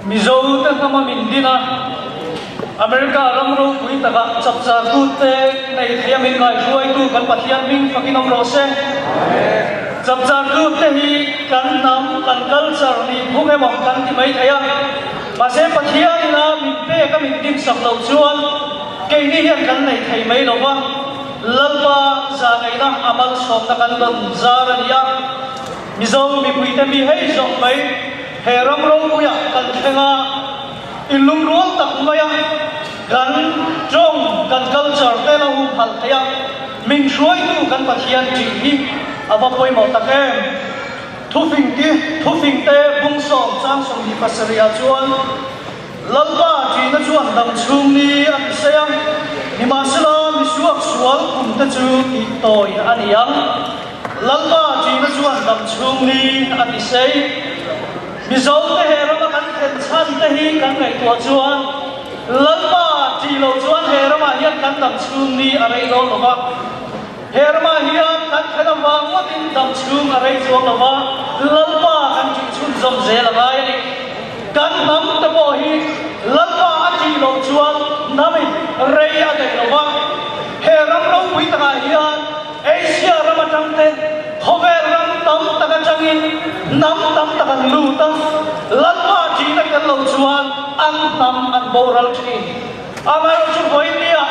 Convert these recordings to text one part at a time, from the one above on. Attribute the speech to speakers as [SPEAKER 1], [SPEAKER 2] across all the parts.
[SPEAKER 1] Mizo te hnama min din a, America ram ropui takah chapchar tute nei theia min ngaihruaitu kan Pathian hming fakin awm rawh se. Chapchar tute hi kan hnam, kan culture nih phung emaw kan ti mai thei a, mahse Pathian ina min pek a min dinsak loh chuan keini hian kan nei thei mai lo va, Lalpa zahngaihna a malsawmna kan dawn zar a ni a. Mizo mipuite mi hei zawk mai he ram ropuiah kan thleng a, inlungrual tak maia kan tawng, kan culture te lo humhalh theih a, min hruaitu kan Pathian tih hi a va pawimawh tak em. Thufing ti, thufing te bungsawm chang 27 ah chuan Lalpa tihna chuan dam chhung ni a ti sei a, nimahsela misuak sual kum te chu tih tawi a ni ang. Lalpa ṭihna chuan dam chhung ni a ti sei. Mizo te he rama kan thlen chhan te hi kan ngaihtuah chuan Lalpa ṭih lo chuan he ramah hian kan dam chhung ni a rei dawn lo va. He ramah hian kan thlen avang ngawtin dam chhung a rei chuang lo va, Lalpa kan ṭih chhunzawm zel a ngai a ni. Kan hnam te pawh hi Lalpa a ṭih loh chuan hnamin rei a daih lo va. He ram ropui takah hian Asia ram atang te, khawvel ram tam tak atangin hnam tam tak an lut a, Lalpa ṭihna tel lo chuan an hnam an boral ṭhin. Amaherawhchu vawinia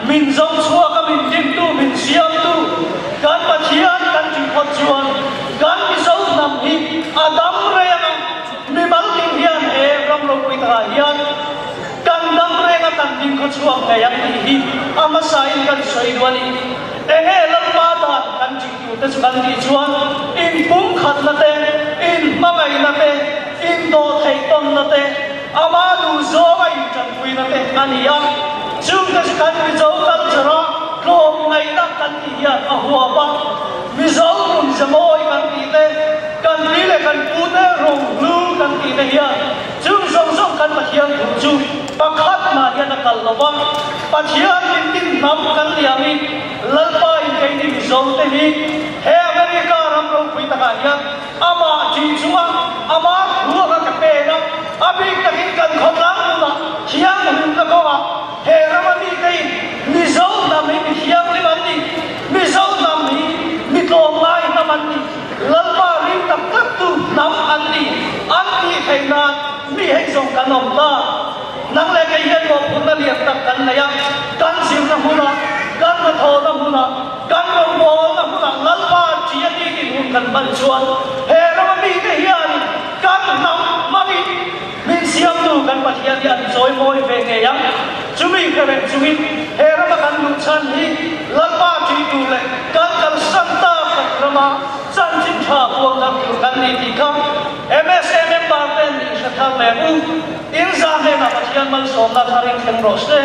[SPEAKER 1] min zawng chhuak a, min dintu, min siamtu kan Pathian kan ṭih phawt chuan kan Mizo hnam hi a dam reng a, mimal ding hian he ram ropui takah hian Kan dam reng a kan ding khaw chhuak ngei ang tih hi a hmasa in kan sawi duh a ni. Enge Lalpa dan kan tih tur te chu kan tih chuan in pumkhatna te, in hmangaihna te, in dawhtheih tawnna te, ama duh zawnga in tanpuina te a ni a. Chung te chu kan Mizo culture a tlawmngaihna kan tih hian a huap a. Mizo nun ze mawi kan tih te, kan pi leh kan pu te rohlu kan tih te hian Chung zawng zawng kan Pathian thu chu pakhat mah hian a kal lo va, Pathian min tin hnam kan liam i Lalpa in keini Mizo te hi he America ram ropui takah hian amah tih chunga amah thu anga ka pen a, a bik takin kan khawtlang hmunah thianghlimna kawngah he rama mite in Mizo hnam hi mi thianghlim an ni, Mizo hnam hi mi tlawmngai hnam an ni. Lalpa ring tak tak tu hnam an ni an tih theih nan mi hei zawng kan awm ta. Nang leh kei hian mawhphurhna lian tak kan nei a, kan zirna hmunah, kan hnathawhna hmunah, kan rawngbawlna hmunah Lalpa ṭih a ni tih hun kan hman chuan he rama mite hianin kan hnam hmangin min siamtu kan Pathian hi an chawimawi ve ngei ang. Chumi hre reng chungin he rama kan luh chhan hi Lalpa ṭih tur leh kan kalsan tak tak rama chanchin ṭha puang thar tur kan ni tih kha MSA member ten nih hre thar leh u. In zah hnenah Pathian malsawmna thar in thleng rawh se.